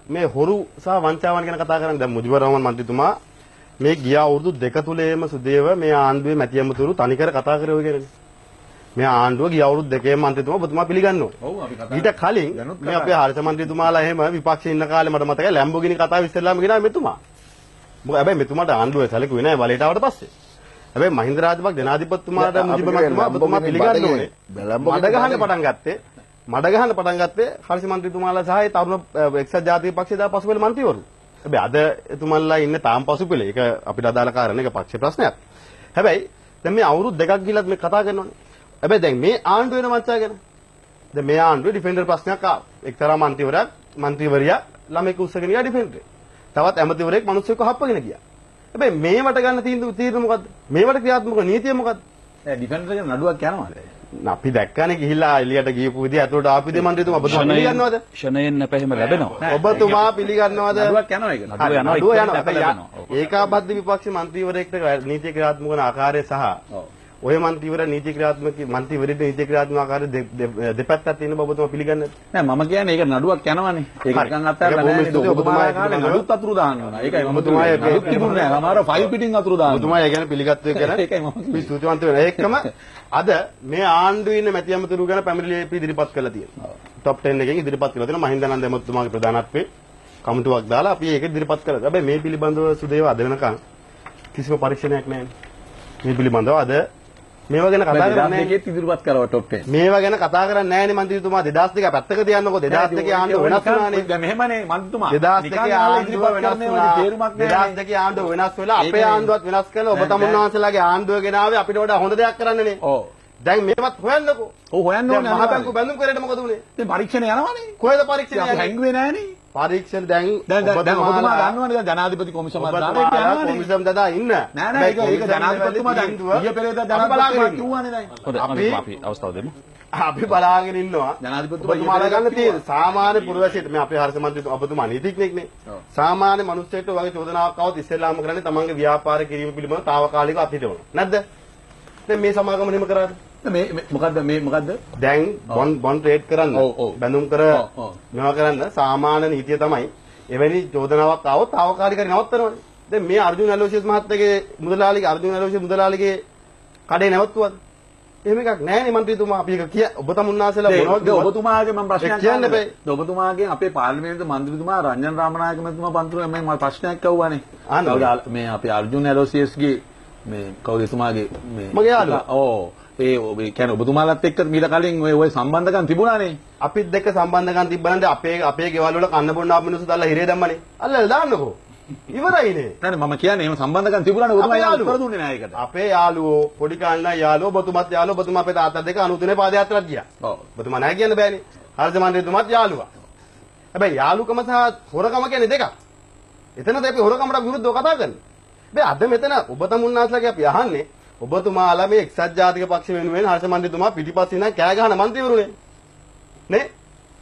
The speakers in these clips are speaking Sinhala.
මේ හොරු සහ වංචාවන් ගැන කතා කරන්නේ. දැන් මුජිබුර් රහමාන් මන්ත්‍රීතුමා මේ ගිය අවුරුදු දෙක තුලේම සුදේව මේ ආණ්ඩුවේ මැති ඇමතුරු තනිකර කතා කරේ ඔය ගැනනේ. මේ ආණ්ඩුව ගිය අවුරුදු දෙකේම මන්ත්‍රීතුමා ඔබතුමා පිළිගන්න ඕනේ. ඔව් අපි කතා ඊට කලින් මේ අපේ හර්ෂ මන්ත්‍රීතුමාලා එහෙම විපක්ෂේ ඉන්න කාලේ මට මතකයි ලැම්බෝගිනි කතාව ඉස්සෙල්ලාම ගෙනාවේ මෙතුමා. මොකද හැබැයි මෙතුමාට ආණ්ඩුවේ සැලකුවේ නෑ බලයට ආවට පස්සේ. හැබැයි මහින්ද රාජපක්ෂ ජනාධිපතිතුමාට මුජිබ මන්ත්‍රීතුමා ඔබතුමා පිළිගන්න ඕනේ. මඩ ගහන්න පටන් ගත්තේ මඩ ගහන්න පටන් ගත්තේ හර්ෂ මන්ත්‍රීතුමාලා සහ ඒ තරුණ එක්සත් ජාතික පක්ෂයේ දා පසුපෙළ මන්ත්‍රීවරු. හැබැයි අද එතුමන්ලා ඉන්නේ තාම පසුපෙළ. ඒක අපිට අදාළ කාරණා ඒක පක්ෂ ප්‍රශ්නයක්. හැබැයි දැන් මේ අවුරුදු දෙකක් ගිහලත් මේ කතා කරනවනේ. හැබැයි දැන් මේ ආණ්ඩුව වෙන වංචා ගැන. දැන් මේ ආණ්ඩුවේ ඩිෆෙන්ඩර් ප්‍රශ්නයක් ආවා. එක්තරා මන්ත්‍රීවරියක් ළමෙක් උස්සගෙන ගියා ඩිෆෙන්ඩරේ. තවත් ඇමතිවරයෙක් මිනිස්සුෙක්ව හප්පගෙන ගියා. හැබැයි මේවට ගන්න තීන්දුව මොකද්ද? මේවට ක්‍රියාත්මක නීතිය මොකද්ද? නෑ ඩිෆෙන්ඩර් ගැන නඩුවක් යනවා. අපි දැක්කනේ ගිහිල්ලා එළියට ගියපු විදිය ඇතුළට ආපු විදිය මන්ත්‍රීතුමා ඔබතුමා පිළිගන්නවද? ක්ෂණයෙන් අප එහෙම ලැබෙනවා. ඔබතුමා පිළිගන්නවද? නඩුවක් යනවා ඒක. නඩුව යනවා. ඒකාබද්ධ විපක්ෂ මන්ත්‍රීවරයෙක්ට නීතිය ක්‍රියාත්මක වන ආකාරය සහ ඔය මන්ත්‍රීවර නීති ක්‍රියාත්මක මන්ත්‍රීවරයෙක්ට නීති ක්‍රියාත්මක ආකාරය දෙපැත්තක් තියෙන බව ඔබතුමා පිළිගන්නද? නෑ මම කියන්නේ ඒක නඩුවක් යනවනේ. ඒක නිකන් අත්හැරලා නෑ. ඔබතුමා කාලේ නඩුත් අතුරු දාන්න ඕන. ඒකයි මම ඔබතුමා නඩුත් තිබුණේ නෑ. සමහර ෆයිල් පිටින් අතුරු දාන්න. ඔබතුමා ඒ ගැන පිළිගත්තු එක ගැන ඒකයි මම අපි ස්තුතිවන්ත වෙනවා. ඒකම අද මේ ආණ්ඩුවේ ඉන්න මැති ඇමතුරු ගැන පැමිණිලි ලිපි ඉදිරිපත් කරලා තියෙනවා. টොප් 10 එකෙන් ඉදිරිපත් කරලා තියෙනවා. මහින්දානන්ද ඇමතුමාගේ ප්‍රධානත්වයේ කමිටුවක් දාලා අපි ඒක ඉදිරිපත් කරලා. හැබැයි මේ පිළිබඳව සුදේව අද වෙනකන් කිසිම පරීක්ෂණයක් නැහැ. මේ පිළිබඳව අද මේවා ගැන කතා කරන්නේ නැහැ. 2002 ඉදිරිපත් කරව টොප් 10. මේවා ගැන කතා කරන්නේ නැහැනේ මන්ත්‍රීතුමා. 2002 පැත්තක තියන්නකෝ. 2002 ආණ්ඩුව වෙනස් වුණානේ. දැන් මෙහෙමනේ මන්ත්‍රීතුමා. 2002 ආණ්ඩුව වෙනස් වුණා. 2002 ආණ්ඩුව වෙනස් වෙලා අපේ ආණ්ඩුවත් වෙනස් කරලා ඔබ තමුන්වහන්සේලාගේ ආණ්ඩුව ගෙනාවේ අපිට වඩා හොඳ දෙයක් කරන්නනේ. ඔව්. දැන් මේවත් හොයන්නකෝ. ඔව් හොයන්න ඕනේ. මහ බැංකුව බැඳුම් කරේට මොකද වුනේ? දැන් පරීක්ෂණ යනවනේ. කොහෙද පරීක්ෂණ යන්නේ? අපි හැංගුවේ නෑනේ. පරීක්ෂණ දැන් දැන් ඔබතුමා දන්නවනේ දැන් ජනාධිපති කොමිසමක් දාලා ඒක යනවනේ. කොමිසම් දදා ඉන්න. නෑ නෑ ඒක ඒක ජනාධිපතිතුමා දැන් ඊයේ පෙරේදා ජනාධිපතිතුමා කිව්වනේ දැන්. හොඳයි අපි අවස්ථාව දෙමු. අපි බලාගෙන ඉන්නවා. ජනාධිපතිතුමා ගන්න තියෙන සාමාන්‍ය පුරවැසියට මේ අපේ හර්ෂ මන්ත්‍රීතුමා ඔබතුමා නීතිඥයෙක් නේ. සාමාන්‍ය මිනිස්සෙක්ට වගේ චෝදනාවක් આવොත් ඉස්සෙල්ලාම කරන්නේ තමන්ගේ ව්‍යාපාර කිරීම පිළිබඳව තාවකාලිකව අත්හිටවනවා. නැද්ද? දැන් මේ සමාගම නිම කරාද? මේ මොකද්ද මේ මොකද්ද? දැන් බොන්ඩ් ට්‍රේඩ් කරන්න බැඳුම් කර මේවා කරන්න සාමාන්‍ය නීතිය තමයි එවැනි චෝදනාවක් ආවොත් තාවකාලිකව නවත්තනවනේ. දැන් මේ අර්ජුන් ඇලෝසියස් මහත්තයාගේ මුදලාලිගේ අර්ජුන් ඇලෝසියස් මුදලාලිගේ කඩේ නැවතුවද? එහෙම එකක් නෑනේ මන්ත්‍රීතුමා. අපි ඒක කිය ඔබ තමුන්නාසලා මොනවද ඔබතුමාගේ මම ප්‍රශ්නයක් කියන්න බෑ. ඔබතුමාගෙන් අපේ පාර්ලිමේන්තු මන්ත්‍රීතුමා රංජන් රාමනායක මහත්මයා පන්තුරු මම ප්‍රශ්නයක් අහුවානේ. කවුද මේ අපේ අර්ජුන් ඇලෝසියස්ගේ මේ කවුද එතුමාගේ මේ මගේ යාළුවා. ඔව් ඒ ඔබ කියන්නේ ඔබතුමාලත් එක්ක මීට කලින් ඔය සම්බන්ධකම් තිබුණානේ. අපිත් එක්ක සම්බන්ධකම් තිබ්බනම් දැන් අපේ ගෙවල් වල කන්න බොන්න ආපු මිනිස්සු දාලා හිරේ දැම්මනේ. අල්ලලා දාන්නකෝ. ඉවරයිනේ. නෑ මම කියන්නේ එහෙම සම්බන්ධකම් තිබුණානේ ඔබතුමා උත්තර දුන්නේ නෑ ඒකට. අපේ යාළුවෝ පොඩි කාලේ නම් යාළුවෝ ඔබතුමාත් යාළුවෝ ඔබතුමා අපේ තාත්තා දෙක 93 පාදයාත්‍රාවක් ගියා. ඔව්. ඔබතුමා නෑ කියන්න බෑනේ. හර්ෂ මන්ත්‍රීතුමාත් යාළුවා. හැබැයි යාළුකම සහ හොරකම කියන්නේ දෙකක්. එතනද අපි හොරකමට විරුද්ධව කතා කරන්නේ. හැබැයි අද මෙතන ඔබ තමුන්නාස්ලාගේ අපි අහන්නේ ඔබතුමාලා මේ එක්සත් ජාතික පක්ෂ වෙනුවෙන් හර්ෂ මන්ත්‍රීතුමා පිටිපස්සේ ඉඳන් කෑ ගහන මන්ත්‍රීවරුනේ. නේ?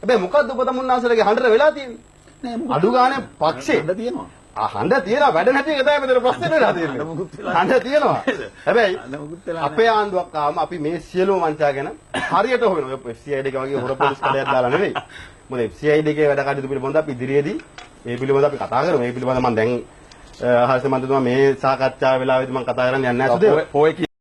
හැබැයි මොකද්ද ඔබ තමුන්නාස්ලාගේ හඬට වෙලා තියෙන්නේ? නෑ මොකද අඩු ගානේ පක්ෂේ හඬ තියෙනවා. ආ හඬ තියෙනවා වැඩ නැති එක තමයි මෙතන ප්‍රශ්නේ වෙලා තියෙන්නේ. හඬ තියෙනවා. හැබැයි අපේ ආණ්ඩුවක් ආවම අපි මේ සියලුම වංචා ගැන හරියට හොයනවා. ඔය FCID එක වගේ හොර පොලිස් කඩයක් දාලා නෙවෙයි. මොකද FCID එකේ වැඩ කටයුතු පිළිබඳව අපි ඉදිරියේදී මේ පිළිබඳව අපි කතා කරමු. මේ පිළිබඳව මම දැන් හර්ෂ මන්ත්‍රීතුමා මේ සාකච්ඡා වෙලාවේදී මම කතා කරන්න යන්නේ නැහැ සුදේ. ඔය